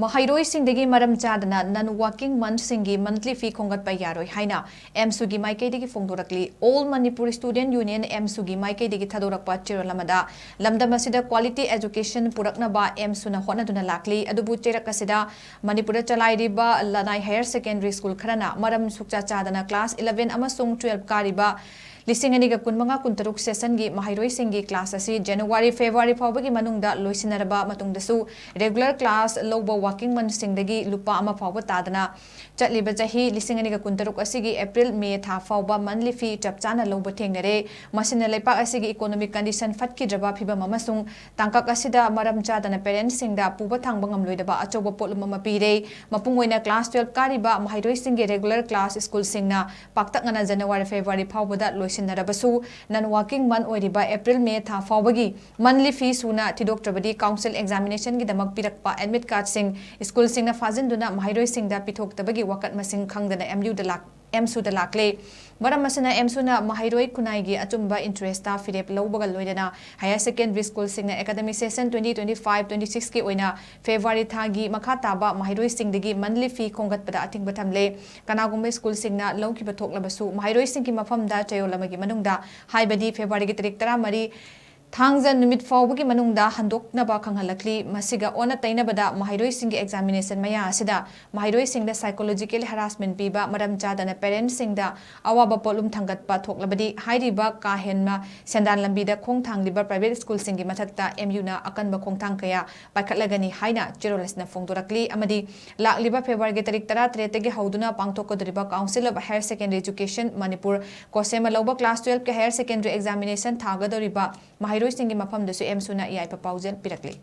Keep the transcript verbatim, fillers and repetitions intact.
ꯃꯍꯩꯔꯣꯏꯁꯤꯡꯗꯒꯤ ꯃꯔꯝ ꯆꯥꯗꯅ non working monthꯁꯤꯡꯒꯤ monthly fee ꯈꯣꯝꯒꯠꯄ ꯌꯥꯔꯣꯏ ꯍꯥꯏꯅ ꯑꯦꯝꯁꯨꯒꯤ ꯃꯥꯏꯀꯩꯗꯒꯤ ꯐꯣꯡꯗꯣꯔꯛꯂꯤ꯫ All Manipur Student Union, ꯑꯦꯝꯁꯨꯒꯤ ꯃꯥꯏꯀꯩꯗꯒꯤ ꯊꯥꯗꯣꯔꯛꯄ ꯆꯦꯔꯣꯜ ꯑꯃꯗ, ꯂꯝꯗꯝ ꯑꯁꯤꯗ quality education ꯄꯨꯔꯛꯅꯕ ꯑꯦꯝꯁꯨꯅ ꯍꯣꯠꯅꯗꯨꯅ ꯂꯥꯛꯂꯤ꯫ ꯑꯗꯨꯕꯨ ꯆꯩꯔꯛ ꯑꯁꯤꯗ ꯃꯅꯤꯄꯨꯔꯗ ꯆꯂꯥꯏꯔꯤꯕ ꯂꯅꯥꯏ higher secondary school ꯈꯔꯅ ꯃꯔꯝ ꯁꯨꯛꯆꯥ ꯆꯥꯗꯅ class eleven ꯑꯃꯁꯨꯡ twelve ꯀꯥꯔꯤꯕ ꯂꯤꯁꯤꯡ ꯑꯅꯤꯒ ꯀꯨꯟꯃꯉꯥ ꯀꯨꯟꯇꯔꯨꯛ sessionꯒꯤ ꯃꯍꯩꯔꯣꯏꯁꯤꯡꯒꯤ class ꯑꯁꯤ January, February ꯐꯥꯎꯕꯒꯤ ꯃꯅꯨꯡꯗ ꯂꯣꯏꯁꯤꯟꯅꯔꯕ ꯃꯇꯨꯡꯗꯁꯨ regular class ꯂꯧꯕ working monthꯁꯤꯡꯗꯒꯤ ꯂꯨꯄꯥ ꯑꯃ ꯐꯥꯎꯕ ꯇꯥꯗꯅ ꯆꯠꯂꯤꯕ ꯆꯍꯤ ꯂꯤꯁꯤꯡ ꯑꯅꯤꯒ ꯀꯨꯟꯇꯔꯨꯛ ꯑꯁꯤꯒꯤ April, May ꯊꯥ ꯐꯥꯎꯕ monthly fee ꯆꯞ ꯆꯥꯅ ꯂꯧꯕ ꯊꯦꯡꯅꯔꯦ꯫ ꯃꯁꯤꯅ ꯂꯩꯄꯥꯛ ꯑꯁꯤꯒꯤ economic condition ꯐꯠꯈꯤꯗ꯭ꯔꯕ ꯐꯤꯚꯝ ꯑꯃꯁꯨꯡ ꯇꯥꯡꯀꯛ ꯑꯁꯤꯗ ꯃꯔꯝ ꯆꯥꯗꯅ parentsꯁꯤꯡꯗ ꯄꯨꯕ ꯊꯥꯡꯕ ꯉꯝꯂꯣꯏꯗꯕ ꯑꯆꯧꯕ ꯄꯣꯠꯂꯨꯝ ꯑꯃ ꯄꯤꯔꯦ꯫ ꯃꯄꯨꯡ ꯑꯣꯏꯅ class twelve ꯀꯥꯔꯤꯕ ꯃꯍꯩꯔꯣꯏꯁꯤꯡꯒꯤ regular class schoolꯁꯤꯡꯅ ꯄꯥꯛꯇꯛꯅꯅ January, February ꯐꯥꯎꯕꯗ ꯂꯣꯏꯁꯤꯟꯅꯔꯕꯁꯨ, non working month ꯑꯣꯏꯔꯤꯕ April, May ꯊꯥ ꯐꯥꯎꯕꯒꯤ monthly fee ꯁꯨꯅ ꯊꯤꯗꯣꯛꯇ꯭ꯔꯕꯗꯤ council examinationꯒꯤꯗꯃꯛ ꯄꯤꯔꯛꯄ admit cardꯁꯤꯡ schoolꯁꯤꯡꯅ ꯐꯥꯖꯤꯟꯗꯨꯅ ꯃꯍꯩꯔꯣꯏꯁꯤꯡꯗ ꯄꯤꯊꯣꯛꯇꯕꯒꯤ ꯋꯥꯀꯠ ꯃꯁꯤꯡ ꯈꯪꯗꯅ ꯑꯦꯝꯌꯨꯗ ꯂꯥꯛ-, ꯑꯦꯝꯁꯨꯗ ꯂꯥꯛꯂꯦ꯫ ꯃꯔꯝ ꯑꯁꯤꯅ ꯑꯦꯝꯁꯨꯅ ꯃꯍꯩꯔꯣꯏ ꯈꯨꯟꯅꯥꯏꯒꯤ ꯑꯆꯨꯝꯕ interestꯇ ꯐꯤꯔꯦꯞ ꯂꯧꯕꯒ ꯂꯣꯏꯅꯅ higher secondary schoolꯁꯤꯡꯅ academic session twenty twenty-five twenty-sixꯀꯤ ꯑꯣꯏꯅ February ꯊꯥꯒꯤ ꯃꯈꯥ ꯇꯥꯕ ꯃꯍꯩꯔꯣꯏꯁꯤꯡꯗꯒꯤ monthly fee ꯈꯣꯝꯒꯠꯄꯗ ꯑꯊꯤꯡꯕ ꯊꯝꯂꯦ꯫ ꯀꯅꯥꯒꯨꯝꯕ schoolꯁꯤꯡꯅ ꯂꯧꯈꯤꯕ ꯊꯣꯛꯂꯕꯁꯨ, ꯃꯍꯩꯔꯣꯏꯁꯤꯡꯒꯤ ꯃꯐꯝꯗ ꯆꯌꯣꯜ ꯑꯃꯒꯤ ꯃꯅꯨꯡꯗ, ꯍꯥꯏꯕꯗꯤ Februaryꯒꯤ ꯇꯥꯔꯤꯛ ꯇꯔꯥꯃꯔꯤ, ꯊꯥꯡꯖ ꯅꯨꯃꯤꯠ ꯐꯥꯎꯕꯒꯤ ꯃꯅꯨꯡꯗ ꯍꯟꯗꯣꯛꯅꯕ ꯈꯪꯍꯜꯂꯛꯂꯤ꯫ ꯃꯁꯤꯒ ꯑꯣꯟꯅ ꯇꯩꯅꯕꯗ, ꯃꯍꯩꯔꯣꯏꯁꯤꯡꯒꯤ examination ꯃꯌꯥ ꯑꯁꯤꯗ ꯃꯍꯩꯔꯣꯏꯁꯤꯡꯗ psychological harassment ꯄꯤꯕ, ꯃꯔꯝ ꯆꯥꯗꯅ parentsꯁꯤꯡꯗ ꯑꯋꯥꯕ ꯄꯣꯠꯂꯨꯝ ꯊꯥꯡꯒꯠꯄ ꯊꯣꯛꯂꯕꯗꯤ, ꯍꯥꯏꯔꯤꯕ ꯀꯥ ꯍꯦꯟꯅ ꯁꯦꯟꯗꯥꯟ ꯂꯝꯕꯤꯗ ꯈꯣꯡ ꯊꯥꯡꯂꯤꯕ private schoolꯁꯤꯡꯒꯤ ꯃꯊꯛꯇ ꯑꯦꯝꯌꯨꯅ ꯑꯀꯟꯕ ꯈꯣꯡꯊꯥꯡ ꯀꯌꯥ ꯄꯥꯏꯈꯠꯂꯒꯅꯤ ꯍꯥꯏꯅ ꯆꯦꯔꯣꯜ ꯑꯁꯤꯅ ꯐꯣꯡꯗꯣꯔꯛꯂꯤ꯫ ꯑꯃꯗꯤ ꯂꯥꯛꯂꯤꯕ Februaryꯒꯤ ꯇꯥꯔꯤꯛ ꯇꯔꯥꯇꯔꯦꯠꯇꯒꯤ ꯍꯧꯗꯨꯅ ꯄꯥꯡꯊꯣꯛꯀꯗꯧꯔꯤꯕ Council of Higher Secondary Education Manipur, COHSEMA ꯂꯧꯕ class twelveꯀꯤ higher secondary examination ꯊꯥꯒꯗꯧꯔꯤꯕ ꯃꯍꯩꯔꯣꯏꯁꯤꯡꯒꯤ ꯃꯐꯝꯗꯁꯨ ꯑꯦꯝꯁꯨꯅ ꯌꯥꯏꯐ ꯄꯥꯎꯖꯦꯜ ꯄꯤꯔꯛꯂꯤ꯫